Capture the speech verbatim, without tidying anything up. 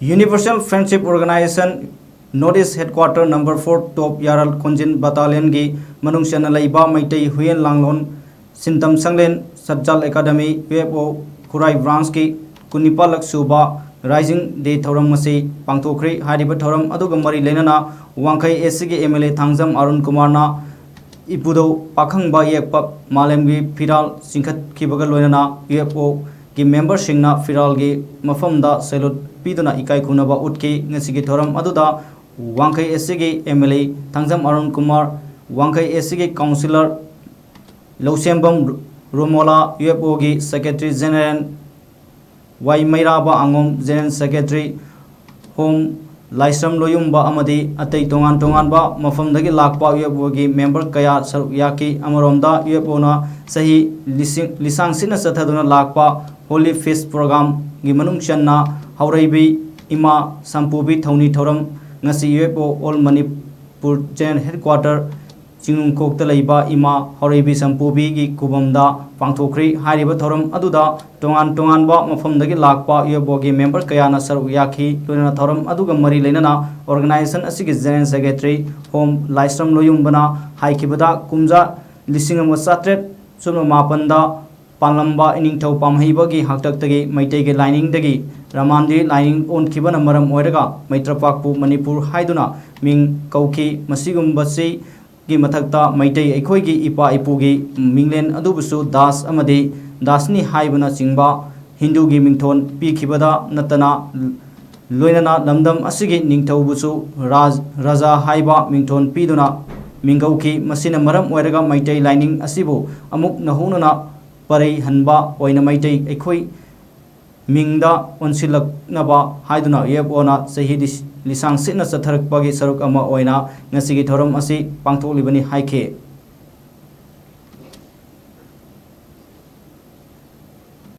Universal Friendship Organization North East Headquarter Number Four Top Yaral Khonjin Battalionꯒꯤ ꯃꯅꯨꯡ ꯆꯟꯅ ꯂꯩꯕ ꯃꯩꯇꯩ ꯍꯨꯏꯌꯦꯟ ꯂꯥꯡꯂꯣꯟ ꯁꯤꯟꯇꯝ ꯁꯪꯂꯦꯟ ꯁꯠꯆꯥꯜ academy, UFO ꯈꯨꯔꯥꯏ branchꯀꯤ ꯀꯨꯟꯅꯤꯄꯥꯜꯂꯛ ꯁꯨꯕ Rising Day ꯊꯧꯔꯝ ꯑꯁꯤ ꯄꯥꯡꯊꯣꯛꯈ꯭ꯔꯤ꯫ ꯍꯥꯏꯔꯤꯕ ꯊꯧꯔꯝ ꯑꯗꯨꯒ ꯃꯔꯤ ꯂꯩꯅꯅ ꯋꯥꯡꯈꯩ SCꯒꯤ MLA ꯊꯥꯡꯖꯝ ꯑꯔꯨꯟ ꯀꯨꯃꯥꯔꯅ ꯏꯄꯨꯗꯧ ꯄꯥꯈꯪꯕ ꯌꯦꯛꯄ ꯃꯥꯂꯦꯝꯒꯤ ꯐꯤꯔꯥꯜ ꯆꯤꯡꯈꯠꯈꯤꯕꯒ ꯂꯣꯏꯅꯅ UFOꯒꯤ memberꯁꯤꯡꯅ ꯐꯤꯔꯥꯜꯒꯤ ꯃꯐꯝꯗ salute ꯄꯤꯗꯨꯅ ꯏꯀꯥꯏ ꯈꯨꯝꯅꯕ ꯎꯠꯈꯤ꯫ ꯉꯁꯤꯒꯤ ꯊꯧꯔꯝ ꯑꯗꯨꯗ ꯋꯥꯡꯈꯩ SCꯒꯤ MLA ꯊꯥꯡꯖꯝ ꯑꯔꯨꯟ ꯀꯨꯃꯥꯔ, ꯋꯥꯡꯈꯩ SCꯒꯤ councillor ꯂꯧꯁꯦꯝꯕꯝ ꯔꯣꯃꯣꯂꯥ, UFOꯒꯤ Secretary General ꯋꯥꯏ ꯃꯩꯔꯥꯕ ꯑꯉꯣꯝ, General Secretary Home ꯂꯥꯏꯁ꯭ꯔꯝ ꯂꯣꯌꯨꯝꯕ ꯑꯃꯗꯤ ꯑꯇꯩ ꯇꯣꯉꯥꯟ ꯇꯣꯉꯥꯟꯕ ꯃꯐꯝꯗꯒꯤ ꯂꯥꯛꯄ UFOꯒꯤ member ꯀꯌꯥ ꯁꯔꯨꯛ ꯌꯥꯈꯤ꯫ ꯑꯃꯔꯣꯝꯗ UFOꯅ ꯆꯍꯤ ꯂꯤꯁꯤꯡ, ꯂꯤꯁꯥꯡ ꯁꯤꯠꯅ ꯆꯠꯊꯗꯨꯅ ꯂꯥꯛꯄ Holy Feast programꯒꯤ ꯃꯅꯨꯡ ꯆꯟꯅ ꯍꯧꯔꯩꯕꯤ ꯏꯃꯥ ꯁꯝꯄꯨꯕꯤ ꯊꯧꯅꯤ ꯊꯧꯔꯝ ꯉꯁꯤ UFO All Manipur General Headquarter ꯆꯤꯡꯅꯨꯡꯈꯣꯛꯇ ꯂꯩꯕ ꯏꯃꯥ ꯍꯧꯔꯩꯕꯤ ꯁꯝꯄꯨꯕꯤꯒꯤ ꯈꯨꯕꯝꯗ ꯄꯥꯡꯊꯣꯛꯈ꯭ꯔꯤ꯫ ꯍꯥꯏꯔꯤꯕ ꯊꯧꯔꯝ ꯑꯗꯨꯗ ꯇꯣꯉꯥꯟ ꯇꯣꯉꯥꯟꯕ ꯃꯐꯝꯗꯒꯤ ꯂꯥꯛꯄ UFOꯒꯤ member ꯀꯌꯥꯅ ꯁꯔꯨꯛ ꯌꯥꯈꯤ꯫ ꯂꯣꯏꯅꯅ ꯊꯧꯔꯝ ꯑꯗꯨꯒ ꯃꯔꯤ ꯂꯩꯅꯅ organization ꯑꯁꯤꯒꯤ General Secretary Home ꯂꯥꯏꯁ꯭ꯔꯝ ꯂꯣꯌꯨꯝꯕꯅ ꯍꯥꯏꯈꯤꯕꯗ, ꯀꯨꯝꯖꯥ ꯂꯤꯁꯤꯡ ꯑꯃ ꯆꯥꯇ꯭ꯔꯦꯠ ꯁꯨꯞꯅ ꯃꯥꯄꯟꯗ ꯄꯥꯟꯂꯝꯕ ꯏꯅꯤꯡꯊꯧ ꯄꯥꯝꯍꯩꯕꯒꯤ ꯍꯥꯛꯇꯛꯇꯒꯤ ꯃꯩꯇꯩꯒꯤ ꯂꯥꯏꯅꯤꯡꯗꯒꯤ ꯔꯃꯥꯟꯗꯤ ꯂꯥꯏꯅꯤꯡ ꯑꯣꯟꯈꯤꯕꯅ ꯃꯔꯝ ꯑꯣꯏꯔꯒ ꯃꯩꯇ꯭ꯔꯄꯥꯛꯄꯨ ꯃꯅꯤꯄꯨꯔ ꯍꯥꯏꯗꯨꯅ ꯃꯤꯡ ꯀꯧꯈꯤ꯫ ꯃꯁꯤꯒꯨꯝꯕꯁꯤꯒꯤ ꯃꯊꯛꯇ ꯃꯩꯇꯩ ꯑꯩꯈꯣꯏꯒꯤ ꯏꯄꯥ ꯏꯄꯨꯒꯤ ꯃꯤꯡꯂꯦꯟ ꯑꯗꯨꯕꯨꯁꯨ ꯗꯥꯁ ꯑꯃꯗꯤ ꯗꯥꯁꯅꯤ ꯍꯥꯏꯕꯅꯆꯤꯡꯕ ꯍꯤꯟꯗꯨꯒꯤ ꯃꯤꯡꯊꯣꯟ ꯄꯤꯈꯤꯕꯗ ꯅꯠꯇꯅ ꯂꯣꯏꯅꯅ ꯂꯝꯗꯝ ꯑꯁꯤꯒꯤ ꯅꯤꯡꯊꯧꯕꯨꯁꯨ ꯔꯥꯖ-, ꯔꯥꯖꯥ ꯍꯥꯏꯕ ꯃꯤꯡꯊꯣꯟ ꯄꯤꯗꯨꯅ ꯃꯤꯡꯒꯧꯈꯤ꯫ ꯃꯁꯤꯅ ꯃꯔꯝ ꯑꯣꯏꯔꯒ ꯃꯩꯇꯩ ꯂꯥꯏꯅꯤꯡ ꯑꯁꯤꯕꯨ ꯑꯃꯨꯛ ꯅꯧꯍꯧꯅꯅ ꯄꯔꯩ ꯍꯟꯕ ꯑꯣꯏꯅ ꯃꯩꯇꯩ ꯑꯩꯈꯣꯏ ꯃꯤꯡꯗ ꯑꯣꯟꯁꯤꯜꯂꯛꯅꯕ ꯍꯥꯏꯗꯨꯅ UFOꯅ ꯆꯍꯤ ꯂꯤꯁ-, ꯂꯤꯁꯥꯡ ꯁꯤꯠꯅ ꯆꯠꯊꯔꯛꯄꯒꯤ ꯁꯔꯨꯛ ꯑꯃ ꯑꯣꯏꯅ ꯉꯁꯤꯒꯤ ꯊꯧꯔꯝ ꯑꯁꯤ ꯄꯥꯡꯊꯣꯛꯂꯤꯕꯅꯤ ꯍꯥꯏꯈꯤ꯫